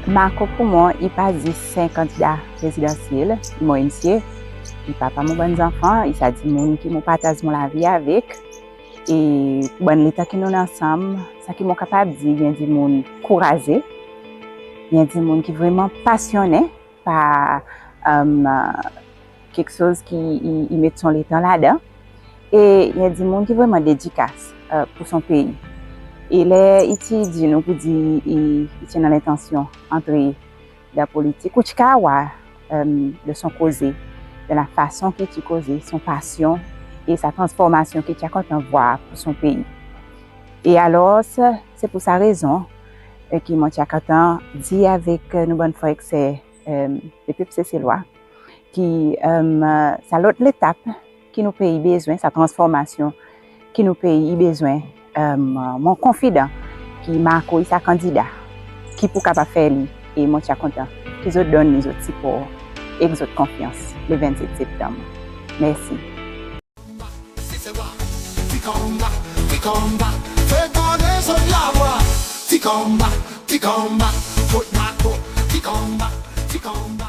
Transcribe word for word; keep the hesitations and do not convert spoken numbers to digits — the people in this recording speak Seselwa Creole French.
Marco pour mwan i pa zis en kandida prezidansyel, i mon M C A, i papa mon bann zanfan, i sa dimoun ki mon partaz mon lavi avek. E bann letan ki nou'n ansanm, sa ki mon kapab dir, i en dimoun kouraze, i en dimoun ki vreman pasyonnen par keksoz ki i, i met son letan ladan. E i en dimoun ki vreman dedikas pour son pei. E ler i ti dir nou pour dir i, i ti annan lentansyon antre dan politik, ou ti kapab war dan son koze, dan lafason ki i ti koze, son pasyon e sa transformasyon ki i ti a kontan war pour son pei. E alors, se pour sa rezon ki mon ti a kontan dir avek nou bann frer ek ser lepep Seselwa ki sa lot letap ki nou pei i bezwen, sa transformasyon ki nou pei i bezwen, mon konfidan ki Marco i sa kandida ki pou kapab fer li, e mon ti a kontan ki zot donn li zot sipor ek zot konfyans le vennset Septanm. Mersi. Seselwa, ti konba, ti konba, fer tande zot lavwa. Ti konba, ti konba, kot Marco, ti konba, ti konba.